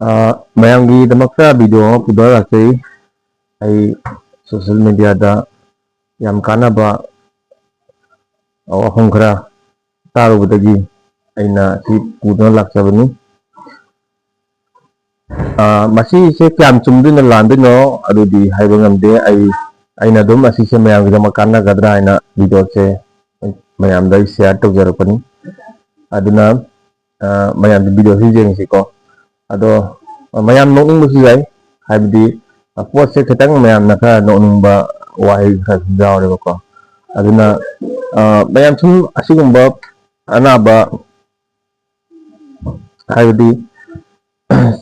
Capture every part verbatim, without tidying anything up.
ꯑ, ꯃꯌꯥꯝꯒꯤꯗꯃꯛꯇ ꯚꯤꯗꯤꯑꯣ ꯑꯃ ꯄꯨꯊꯣꯛꯑ ꯂꯥꯛꯆꯩ꯫ ꯑꯩ ꯁꯣꯁꯤꯌꯦꯜ ꯃꯦꯗꯤꯌꯥꯗ ꯌꯥꯝ ꯀꯥꯟꯅꯕ ꯋꯥꯐꯝ ꯈꯔ ꯇꯥꯔꯨꯕꯗꯒꯤ ꯑꯩꯅ ꯁꯤ ꯄꯨꯗꯨꯅ ꯂꯥꯛꯆꯕꯅꯤ꯫ ꯑ, ꯃꯁꯤꯁꯦ ꯀꯌꯥꯝ ꯆꯨꯝꯗꯣꯏꯅꯣ ꯂꯥꯟꯗꯣꯏꯅꯣ ꯑꯗꯨꯗꯤ ꯍꯥꯏꯕ ꯉꯝꯗꯦ꯫ ꯑꯩ, ꯑꯩꯅ ꯑꯗꯨꯝ ꯑꯁꯤꯁꯦ ꯃꯌꯥꯝꯒꯤꯗꯃꯛ ꯀꯥꯟꯅꯒꯗ꯭ꯔꯥ ꯍꯥꯏꯅ ꯚꯤꯗꯤꯑꯣꯁꯦ ꯃꯌꯥꯝꯗ ꯑꯩ ꯁꯤꯌꯥꯔ ꯇꯧꯖꯔꯛꯄꯅꯤ꯫ ꯑꯗꯨꯅ, ꯑ, ꯃꯌꯥꯝꯁꯦ ꯚꯤꯗꯤꯑꯣꯁꯤ ꯌꯦꯡꯁꯤꯀꯣ꯫ ꯑꯗꯣ, ꯑ, ꯃꯌꯥꯝ ꯅꯣꯛꯅꯤꯡꯕꯁꯨ ꯌꯥꯏ, ꯍꯥꯏꯕꯗꯤ, ꯑ, ꯄꯣꯠꯁꯦ ꯈꯤꯇꯪ ꯃꯌꯥꯝꯅ ꯈꯔ ꯅꯣꯛꯅꯤꯡꯕ ꯋꯥꯍꯩ ꯈꯔ ꯁꯨꯝ ꯌꯥꯎꯔꯦꯕꯀꯣ꯫ ꯑꯗꯨꯅ, ꯑ, ꯃꯌꯥꯝ ꯁꯨꯝ ꯑꯁꯤꯒꯨꯝꯕ ꯑꯅꯥꯕ, ꯍꯥꯏꯕꯗꯤ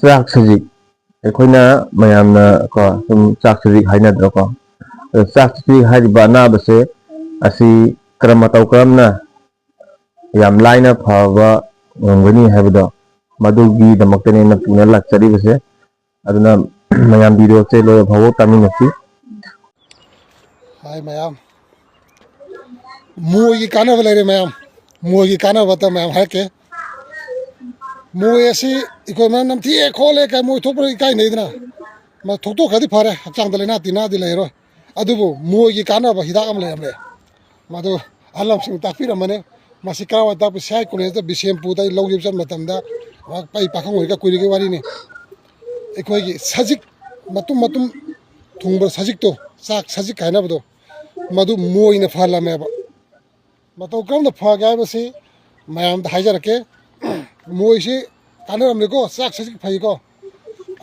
ꯆꯥꯛ ꯁꯖꯤꯛ, ꯑꯩꯈꯣꯏꯅ ꯃꯌꯥꯝꯅ ꯀꯣ ꯁꯨꯝ ꯆꯥꯛ ꯁꯖꯤꯛ ꯍꯥꯏꯅꯗ꯭ꯔꯣꯀꯣ? ꯑꯗꯣ ꯆꯥꯛ ꯁꯖꯤꯛ ꯍꯥꯏꯔꯤꯕ ꯑꯅꯥꯕꯁꯦ ꯑꯁꯤ ꯀꯔꯝ ꯃꯇꯧ ꯀꯔꯝꯅ ꯌꯥꯝ ꯂꯥꯏꯅ ꯐꯕ ꯉꯝꯒꯅꯤ ꯍꯥꯏꯕꯗꯣ, ꯃꯗꯨꯒꯤꯗꯃꯛꯇꯅꯦ ꯑꯩꯅ ꯄꯨꯅ ꯂꯥꯛꯆꯔꯤꯕꯁꯦ꯫ ꯑꯗꯨꯅ ꯃꯌꯥꯝ ꯚꯤꯗꯤꯑꯣꯁꯦ ꯂꯣꯏꯕ ꯐꯥꯎꯕ ꯇꯥꯃꯤꯟꯅꯁꯤ꯫ ꯍꯥꯏ ꯃꯌꯥꯝ, ꯃꯣꯏꯒꯤ ꯀꯥꯟꯅꯕ ꯂꯩꯔꯦ ꯃꯌꯥꯝ꯫ ꯃꯣꯏꯒꯤ ꯀꯥꯟꯅꯕꯇ ꯃꯌꯥꯝ ꯍꯥꯏꯔꯛꯀꯦ꯫ ꯃꯣꯏ ꯑꯁꯤ ꯑꯩꯈꯣꯏ ꯃꯅꯝ ꯅꯝꯊꯤꯑꯦ ꯈꯣꯠꯂꯦ ꯀꯥꯏ ꯃꯣꯏ ꯊꯣꯛꯄꯗ ꯏꯀꯥꯏꯅꯩꯗꯅ꯫ ꯃꯥ ꯊꯣꯛꯇꯣꯛꯈ꯭ꯔꯗꯤ ꯐꯔꯦ, ꯍꯛꯆꯥꯡꯗ ꯂꯥꯏꯅꯥ ꯇꯤꯟꯅꯥꯗꯤ ꯂꯩꯔꯣꯏ꯫ ꯑꯗꯨꯕꯨ ꯃꯣꯏꯒꯤ ꯀꯥꯟꯅꯕ ꯍꯤꯗꯥꯛ ꯑꯃ ꯂꯩꯔꯝꯃꯦ꯫ ꯃꯗꯨ ꯑꯍꯜ ꯂꯃꯟꯁꯤꯡ ꯇꯥꯛꯄꯤꯔꯝꯕꯅꯤ꯫ ꯃꯁꯤ ꯀꯔꯥꯏꯋꯥꯏ ꯇꯥꯛꯄꯤ? ꯁꯤ ꯑꯥꯏ ꯀꯣꯂꯦꯖꯇ ꯕꯤꯁꯦꯝꯄꯨꯔꯗ ꯑꯩ ꯂꯧ ꯌꯩꯕ ꯆꯠꯄ ꯃꯇꯝꯗ, ꯑꯩ ꯄꯥꯈꯪ ꯑꯣꯏꯔꯤꯉꯩ ꯀꯨꯏꯔꯤꯉꯩ ꯋꯥꯔꯤꯅꯤ꯫ ꯑꯩꯈꯣꯏꯒꯤ ꯁꯖꯤꯛ ꯃꯇꯨꯝ ꯃꯇꯨꯝ ꯊꯨꯡꯕ ꯁꯖꯤꯛꯇꯣ, ꯆꯥꯛ ꯁꯖꯤꯛ ꯍꯥꯏꯅꯕꯗꯣ, ꯃꯗꯨ ꯃꯣꯏꯅ ꯐꯍꯜꯂꯝꯃꯦꯕ꯫ ꯃꯇꯧ ꯀꯔꯝꯅ ꯐꯒꯦ ꯍꯥꯏꯕꯁꯤ ꯃꯌꯥꯝꯗ ꯍꯥꯏꯖꯔꯛꯀꯦ꯫ ꯃꯣꯏꯁꯤ ꯀꯥꯟꯅꯔꯝꯃꯤꯀꯣ, ꯆꯥꯛ ꯁꯖꯤꯛ ꯐꯩꯀꯣ꯫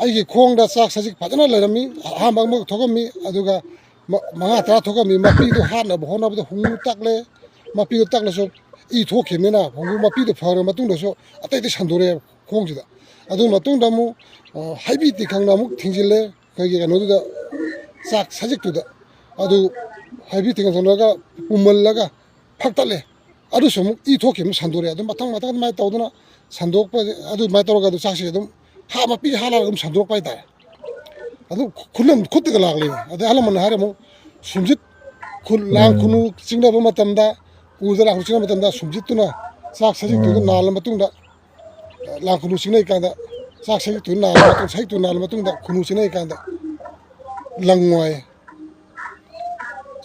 ꯑꯩꯒꯤ ꯈꯣꯡꯗ ꯆꯥꯛ ꯁꯖꯤꯛ ꯐꯖꯅ ꯂꯩꯔꯝꯃꯤ, ꯑꯍꯥꯟꯕ ꯑꯃ ꯊꯣꯛꯑꯝꯃꯤ, ꯑꯗꯨꯒ ꯃ-, ꯃꯉꯥ ꯇꯔꯥ ꯊꯣꯛꯑꯝꯃꯤ꯫ ꯃꯄꯤꯗꯨ ꯍꯥꯠꯅꯕ ꯍꯣꯠꯅꯕꯗ ꯍꯣꯡꯉꯨ ꯇꯛꯂꯦ, ꯃꯄꯤꯗꯨ ꯇꯛꯂꯁꯨ ꯏ ꯊꯣꯛꯈꯤꯕꯅꯤꯅ ꯍꯣꯡꯉꯨ ꯃꯄꯤꯗꯨ ꯐꯔꯕ ꯃꯇꯨꯡꯗꯁꯨ ꯑꯇꯩꯗꯤ ꯁꯟꯗꯣꯔꯛꯑꯦ ꯈꯣꯡꯁꯤꯗ꯫ ꯑꯗꯨ ꯃꯇꯨꯡꯗ ꯑꯃꯨꯛ, ꯑ, ꯍꯩꯕꯤ ꯇꯤꯡꯈꯪꯅ ꯑꯃꯨꯛ ꯊꯤꯡꯖꯤꯜꯂꯦ ꯑꯩꯈꯣꯏꯒꯤ ꯀꯩꯅꯣꯗꯨꯗ, ꯆꯥꯛ ꯁꯖꯤꯛꯇꯨꯗ꯫ ꯑꯗꯨ ꯍꯩꯕꯤ ꯇꯤꯡꯈꯪ ꯊꯣꯡꯂꯒ ꯄꯨꯝꯍꯜꯂꯒ ꯐꯛꯇꯠꯂꯦ꯫ ꯑꯗꯨꯁꯨ ꯑꯃꯨꯛ ꯏ ꯊꯣꯛꯈꯤꯕ ꯑꯃꯨꯛ ꯁꯟꯗꯣꯔꯛꯑꯦ꯫ ꯑꯗꯨꯝ ꯃꯊꯪ ꯃꯊꯪ ꯑꯗꯨꯃꯥꯏꯅ ꯇꯧꯗꯅ ꯁꯟꯗꯣꯛꯄ, ꯑꯗꯨꯃꯥꯏꯅ ꯇꯧꯔꯒ ꯑꯗꯨ ꯆꯥꯛꯁꯦ ꯑꯗꯨꯝ ꯍꯥ ꯃꯄꯤ ꯍꯥꯜꯂꯒ ꯑꯗꯨꯝ ꯁꯟꯗꯣꯔꯛꯄ ꯍꯥꯏꯇꯥꯔꯦ꯫ ꯑꯗꯨꯝ ꯈꯨꯠꯂꯝ ꯈꯨꯠꯇꯒ ꯂꯥꯛꯂꯦꯕ꯫ ꯑꯗꯩ ꯑꯍꯜ ꯂꯃꯟꯅ ꯍꯥꯏꯔꯦ ꯑꯃꯨꯛ ꯁꯨꯝꯖꯤꯠ ꯈꯨꯜ ꯂꯥꯡ ꯈꯨꯅꯨ ꯆꯤꯡꯅꯕ ꯃꯇꯝꯗ, ꯎꯗ ꯂꯥꯡ ꯈꯨꯅꯨ ꯆꯤꯡꯅꯕ ꯃꯇꯝꯗ ꯁꯨꯝꯖꯤꯠꯇꯨꯅ ꯆꯥꯛ ꯁꯖꯤꯛꯇꯨꯗ ꯅꯥꯜꯂ ꯃꯇꯨꯡꯗ ꯂꯥꯡ ꯈꯨꯅꯨ ꯆꯤꯡꯅꯩ ꯀꯥꯟꯗ ꯆꯥꯛ ꯁꯖꯤꯛꯇꯨ ꯅꯥꯜꯂ ꯃꯇꯨꯡ, ꯁꯖꯤꯛꯇꯨ ꯅꯥꯜꯂ ꯃꯇꯨꯡꯗ ꯈꯨꯅꯨ ꯆꯤꯡꯅꯩ ꯀꯥꯟꯗ ꯂꯪꯉꯣꯏ꯫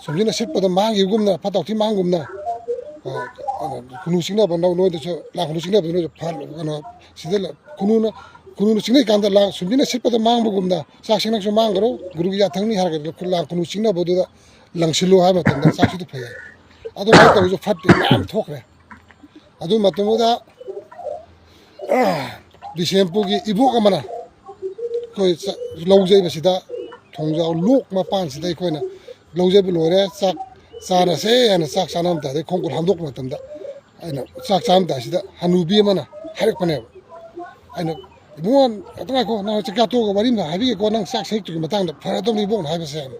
ꯁꯨꯝꯁꯤꯅ ꯁꯤꯠꯄꯗ ꯃꯥꯡꯈꯤꯕꯒꯨꯝꯅ, ꯐꯠꯇ ꯍꯥꯎꯊꯤ ꯃꯥꯡꯒꯨꯝꯅ, ꯑ, ꯈꯨꯅꯨ ꯆꯤꯡꯅꯕ ꯅꯣꯏꯗꯁꯨ, ꯂꯥꯡ ꯈꯨꯅꯨ ꯆꯤꯡꯅꯕꯗ ꯅꯣꯏꯗꯁꯨ ꯐꯍꯜꯂꯨ꯫ ꯀꯩꯅꯣ, ꯁꯤꯗ ꯈꯨꯅꯨꯅ, ꯈꯨꯅꯨꯅ ꯆꯤꯡꯅꯩ ꯀꯥꯟꯗ ꯂꯥꯡ ꯁꯨꯝꯁꯤꯅ ꯁꯤꯠꯄꯗ ꯃꯥꯡꯕꯒꯨꯝꯅ ꯆꯥꯛꯁꯤ ꯅꯪꯁꯨ ꯃꯥꯡꯈ꯭ꯔꯣ, ꯒꯨꯔꯨꯒꯤ ꯌꯥꯊꯪꯅꯤ ꯍꯥꯏꯔꯒ ꯂꯥꯡ ꯈꯨꯅꯨ ꯆꯤꯡꯅꯕꯗꯨꯗ ꯂꯪꯁꯤꯜꯂꯨ ꯍꯥꯏꯕ ꯃꯇꯝꯗ ꯆꯥꯛꯁꯤꯗꯤ ꯐꯩ ꯍꯥꯏ꯫ ꯑꯗꯨꯃꯥꯏꯅ ꯇꯧꯔꯁꯨ ꯐꯠꯇꯦ, ꯃꯌꯥꯝ ꯊꯣꯛꯈ꯭ꯔꯦ꯫ ꯑꯗꯨ ꯃꯇꯝꯗꯨꯗ ꯕꯤꯁꯦꯝꯄꯨꯔꯒꯤ ꯏꯕꯣꯛ ꯑꯃꯅ ꯑꯩꯈꯣꯏ ꯆ-, ꯂꯧ ꯌꯩꯕꯁꯤꯗ ꯊꯣꯡꯖꯥꯎ ꯂꯣꯛ ꯃꯄꯥꯟꯁꯤꯗ ꯑꯩꯈꯣꯏꯅ ꯂꯧ ꯌꯩꯕ ꯂꯣꯏꯔꯦ, ꯆꯥꯛ ꯆꯥꯔꯁꯦ ꯍꯥꯏꯅ ꯆꯥꯛ ꯆꯥꯅꯔꯝꯗꯥꯏꯗ ꯈꯣꯡꯀꯨꯠ ꯍꯥꯝꯗꯣꯛꯄ ꯃꯇꯝꯗ, ꯑꯩꯅ ꯆꯥꯛ ꯆꯥꯔꯝꯗꯥꯏꯁꯤꯗ ꯍꯅꯨꯕꯤ ꯑꯃꯅ ꯍꯥꯏꯔꯛꯄꯅꯦꯕ꯫ ꯑꯩꯅ, "ꯏꯕꯨꯡꯉꯣ, ꯑꯗꯨ ꯉꯥꯏꯈꯣ, ꯅꯪ ꯆꯥꯛ ꯆꯥ ꯇꯣꯛꯑꯒ ꯋꯥꯔꯤ ꯑꯃ ꯍꯥꯏꯕꯤꯒꯦꯀꯣ, ꯅꯪ ꯆꯥꯛ ꯁꯖꯤꯛꯇꯨꯒꯤ ꯃꯇꯥꯡꯗ ꯐꯔꯗꯧꯅꯤ ꯏꯕꯣꯛꯅ ꯍꯥꯏꯕꯁꯦ" ꯍꯥꯏꯅ꯫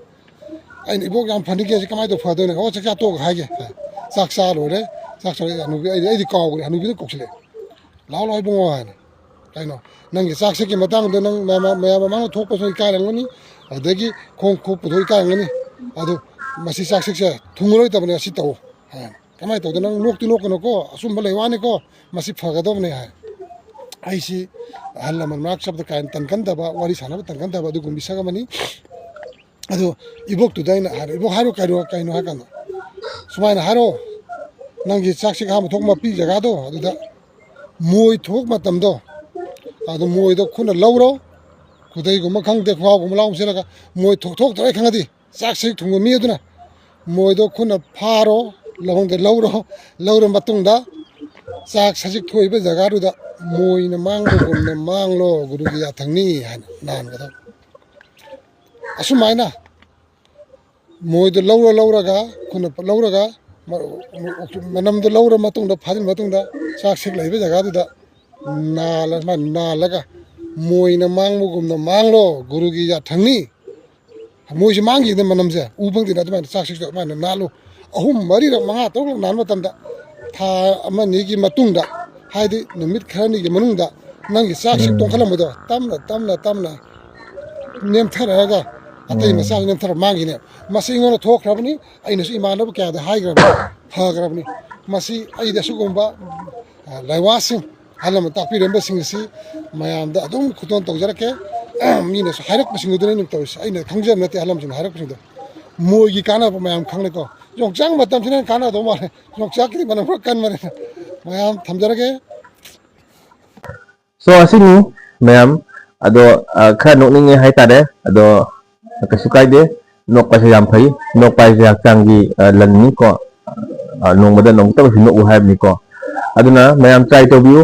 ꯑꯩꯅ, "ꯏꯕꯣꯛ, ꯌꯥꯝ ꯐꯅꯤꯡꯉꯦ, ꯁꯤ ꯀꯃꯥꯏꯅ ꯇꯧ ꯐꯗꯣꯏꯅꯣ?" "ꯑꯣ, ꯆꯥꯛ ꯆꯥ ꯇꯣꯛꯑꯒ ꯍꯥꯏꯒꯦ" ꯍꯥꯏ꯫ ꯆꯥꯛ ꯆꯥ ꯂꯣꯏꯔꯦ, ꯆꯥꯛ ꯆꯥ ꯂꯣꯏꯔꯦ, ꯍꯅꯨꯕꯤ, ꯑꯩꯗꯤ, ꯑꯩꯗꯤ ꯀꯥꯎꯈ꯭ꯔꯦ, ꯍꯅꯨꯕꯤꯅ ꯀꯧꯁꯤꯜꯂꯛꯑꯦ꯫ "ꯂꯥꯛꯑꯣ, ꯂꯥꯛꯑꯣ ꯏꯕꯨꯡꯉꯣ" ꯍꯥꯏꯅ꯫ "ꯀꯩꯅꯣ, ꯅꯪꯒꯤ ꯆꯥꯛ ꯁꯖꯤꯛꯀꯤ ꯃꯇꯥꯡꯗ ꯅꯪ ꯃꯌꯥꯝ, ꯃꯌꯥꯝ ꯃꯃꯥꯡꯗ ꯊꯣꯛꯄꯁꯨ ꯏꯀꯥꯏꯔꯝꯒꯅꯤ, ꯑꯗꯒꯤ ꯈꯣꯡ ꯈꯨꯠ ꯄꯨꯊꯣꯛ ꯏꯀꯥꯏꯔꯝꯒꯅꯤ, ꯑꯗꯨ ꯃꯁꯤ ꯆꯥꯛ ꯁꯖꯤꯛꯁꯦ ꯊꯨꯡꯉꯔꯣꯏꯗꯕꯅꯦ, ꯑꯁꯤ ꯇꯧꯑꯣ" ꯍꯥꯏꯅ꯫ "ꯀꯃꯥꯏꯅ ꯇꯧꯗꯅ ꯅꯪ ꯅꯣꯛꯇꯤ ꯅꯣꯛꯀꯅꯨꯀꯣ, ꯑꯆꯨꯝꯕ ꯂꯩ ꯋꯥꯅꯤꯀꯣ, ꯃꯁꯤ ꯐꯒꯗꯕꯅꯦ" ꯍꯥꯏ꯫ ꯑꯩꯁꯤ ꯑꯍꯜ ꯂꯃꯟ ꯃꯅꯥꯛ ꯆꯠꯄꯗ ꯀꯥ ꯍꯦꯟꯅ ꯇꯟꯒꯟꯗꯕ, ꯋꯥꯔꯤ ꯁꯥꯟꯅꯕ ꯇꯟꯒꯟꯗꯕ ꯑꯗꯨꯒꯨꯝꯕ ꯃꯤꯁꯛ ꯑꯃꯅꯤ꯫ ꯑꯗꯣ ꯏꯕꯣꯛꯇꯨꯗ ꯑꯩꯅ ꯍꯥꯏꯔꯦ, "ꯏꯕꯣꯛ, ꯍꯥꯏꯔꯣ, ꯀꯩꯅꯣ, ꯀꯩꯅꯣ?" ꯍꯥꯏ ꯀꯥꯟꯗ, ꯁꯨꯃꯥꯏꯅ ꯍꯥꯏꯔꯣ, "ꯅꯪꯒꯤ ꯆꯥꯛꯁꯤ ꯑꯍꯥꯟꯕ ꯊꯣꯛ ꯃꯄꯤ ꯖꯒꯥꯗꯣ, ꯑꯗꯨꯗ ꯃꯣꯏ ꯊꯣꯛ ꯃꯇꯝꯗꯣ, ꯑꯗꯨ ꯃꯣꯏꯗꯣ ꯈꯨꯠꯅ ꯂꯧꯔꯣ, ꯈꯨꯗꯩꯒꯨꯝꯕ ꯈꯪꯗꯦ, ꯈꯣꯡꯒ꯭ꯔꯥꯎꯒꯨꯝꯕ ꯂꯥꯎ ꯁꯦꯠꯂꯒ ꯃꯣꯏ ꯊꯣꯛ ꯊꯣꯛꯇ꯭ꯔꯦ ꯈꯪꯉꯗꯤ, ꯆꯥꯛꯁꯤ ꯊꯨꯡꯕ ꯃꯤ ꯑꯗꯨꯅ ꯃꯣꯏꯗꯣ ꯈꯨꯠꯅ ꯐꯥꯔꯣ, ꯂꯧꯍꯣꯡꯗ ꯂꯧꯔꯣ, ꯂꯧꯔ ꯃꯇꯨꯡꯗ ꯆꯥꯛ ꯁꯖꯤꯛ ꯊꯣꯛꯏꯕ ꯖꯒꯥꯗꯨꯗ ꯃꯣꯏꯅ ꯃꯥꯡꯕꯒꯨꯝꯅ ꯃꯥꯡꯂꯣ, ꯒꯨꯔꯨꯒꯤ ꯌꯥꯊꯪꯅꯤ" ꯍꯥꯏꯅ ꯅꯥꯟꯒꯗꯕ꯫ ꯑꯁꯨꯃꯥꯏꯅ ꯃꯣꯏꯗꯣ ꯂꯧꯔ ꯂꯧꯔꯒ, ꯈꯨꯠꯅ ꯂꯧꯔꯒ, ꯃ-, ꯃꯅꯝꯗꯣ ꯂꯧꯔ ꯃꯇꯨꯡꯗ, ꯐꯥꯖꯤꯟ ꯃꯇꯨꯡꯗ, ꯆꯥꯛ ꯁꯖꯤꯛ ꯂꯩꯕ ꯖꯒꯥꯗꯨꯗ ꯅꯥꯜꯂ-, ꯁꯨꯃꯥꯏꯅ ꯅꯥꯜꯂꯒ, "ꯃꯣꯏꯅ ꯃꯥꯡꯕꯒꯨꯝꯅ ꯃꯥꯡꯂꯣ, ꯒꯨꯔꯨꯒꯤ ꯌꯥꯊꯪꯅꯤ"꯫ ꯃꯣꯏꯁꯦ ꯃꯥꯡꯈꯤꯗꯅ ꯃꯅꯝꯁꯦ ꯎ ꯐꯪꯗꯦꯅ ꯑꯗꯨꯃꯥꯏꯅ ꯆꯥꯛ ꯁꯖꯤꯛꯇꯣ ꯑꯗꯨꯃꯥꯏꯅ ꯅꯥꯜꯂꯨ꯫ ꯑꯍꯨꯝ, ꯃꯔꯤꯔꯛ, ꯃꯉꯥ, ꯇꯔꯨꯛꯂꯛ ꯅꯥꯟꯕ ꯃꯇꯝꯗ, ꯊꯥ ꯑꯃ ꯑꯅꯤꯒꯤ ꯃꯇꯨꯡꯗ, ꯍꯥꯏꯗꯤ ꯅꯨꯃꯤꯠ ꯈꯔꯅꯤꯒꯤ ꯃꯅꯨꯡꯗ, ꯅꯪꯒꯤ ꯆꯥꯛꯁꯤ ꯇꯣꯡꯈꯠꯂꯝꯕꯗꯣ ꯇꯞꯅ, ꯇꯞꯅ, ꯇꯞꯅ ꯅꯦꯝꯊꯔꯛꯑꯒ, ꯑꯇꯩ ꯃꯆꯥꯁꯨ ꯅꯦꯝꯊꯔ ꯃꯥꯡꯈꯤꯅꯦ꯫ ꯃꯁꯤ ꯑꯩꯉꯣꯟꯗ ꯊꯣꯛꯈ꯭ꯔꯕꯅꯤ, ꯑꯩꯅꯁꯨ ꯏꯃꯥꯟꯅꯕ ꯀꯌꯥꯗ ꯍꯥꯏꯈ꯭ꯔꯕꯅꯤ, ꯐꯈ꯭ꯔꯕꯅꯤ꯫ ꯃꯁꯤ ꯑꯩꯗꯤ ꯑꯁꯤꯒꯨꯝꯕ, ꯑ, ꯂꯥꯏꯋꯥꯁꯤꯡ, ꯑꯍꯜ ꯂꯃꯟ ꯇꯥꯛꯄꯤꯔꯝꯕꯁꯤꯡ ꯑꯁꯤ ꯃꯌꯥꯝꯗ ꯑꯗꯨꯝ ꯈꯨꯗꯣꯜ ꯇꯧꯖꯔꯛꯀꯦ꯫ ꯃꯤꯅꯁꯨ ꯍꯥꯏꯔꯛꯄꯁꯤꯡꯗꯨꯗꯅꯤ ꯑꯩꯅ ꯇꯧꯔꯤꯁꯦ, ꯑꯩꯅ ꯈꯪꯖꯕ ꯅꯠꯇꯦ꯫ ꯑꯍꯜ ꯂꯃꯟꯁꯤꯡꯅ ꯍꯥꯏꯔꯛꯄꯁꯤꯡꯗꯣ ꯃꯣꯏꯒꯤ ꯀꯥꯟꯅꯕ ꯃꯌꯥꯝ ꯈꯪꯂꯦꯀꯣ꯫ ꯌꯣꯡꯆꯥꯛ ꯃꯇꯝꯁꯤꯅ ꯍꯦꯟꯅ ꯀꯥꯟꯅꯗꯧ ꯃꯥꯜꯂꯦ, ꯌꯣꯡꯆꯥꯛꯀꯤꯗꯤ ꯃꯅꯝ ꯈꯔ ꯀꯟꯕꯅꯤꯅ꯫ ꯃꯌꯥꯝ ꯊꯝꯖꯔꯒꯦ꯫ ꯁꯣ ꯑꯁꯤꯅꯤ ꯃꯌꯥꯝ꯫ ꯑꯗꯣ ꯑ, ꯈꯔ ꯅꯣꯛꯅꯤꯡꯉꯦ ꯍꯥꯏꯇꯥꯔꯦ꯫ ꯑꯗꯣ ꯀꯩꯁꯨ ꯀꯥꯏꯗꯦ, ꯅꯣꯛꯄꯁꯦ ꯌꯥꯝ ꯐꯩ꯫ ꯅꯣꯛꯄ ꯍꯥꯏꯁꯦ ꯍꯛꯆꯥꯡꯒꯤ ꯑ, ꯂꯟꯅꯤꯀꯣ꯫ ꯑ, ꯅꯣꯡꯃꯗ ꯅꯣꯡꯇ ꯑꯣꯏꯔꯁꯨ ꯅꯣꯛꯎ ꯍꯥꯏꯕꯅꯤꯀꯣ꯫ ꯑꯗꯨꯅ ꯃꯌꯥꯝ ꯇ꯭ꯔꯥꯏ ꯇꯧꯕꯤꯌꯨ꯫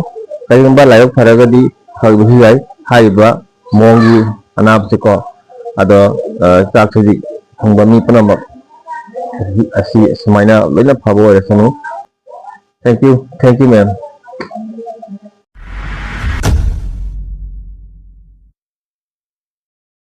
ꯀꯔꯤꯒꯨꯝꯕ ꯂꯥꯏꯕꯛ ꯐꯔꯒꯗꯤ ꯐꯕꯁꯨ ꯌꯥꯏ ꯍꯥꯏꯔꯤꯕ ꯃꯑꯣꯡꯒꯤ ꯑꯅꯥꯕꯁꯦꯀꯣ꯫ ꯑꯗꯣ ꯑ, ꯆꯥꯛꯁꯤꯗꯤ ꯊꯣꯡꯕ ꯃꯤ ꯄꯨꯝꯅꯃꯛ ꯑꯁꯤ ꯁꯨꯃꯥꯏꯅ ꯂꯣꯏꯅ ꯐꯕ ꯑꯣꯏꯔꯁꯅꯨ꯫ Thank you, thank you, ma'am.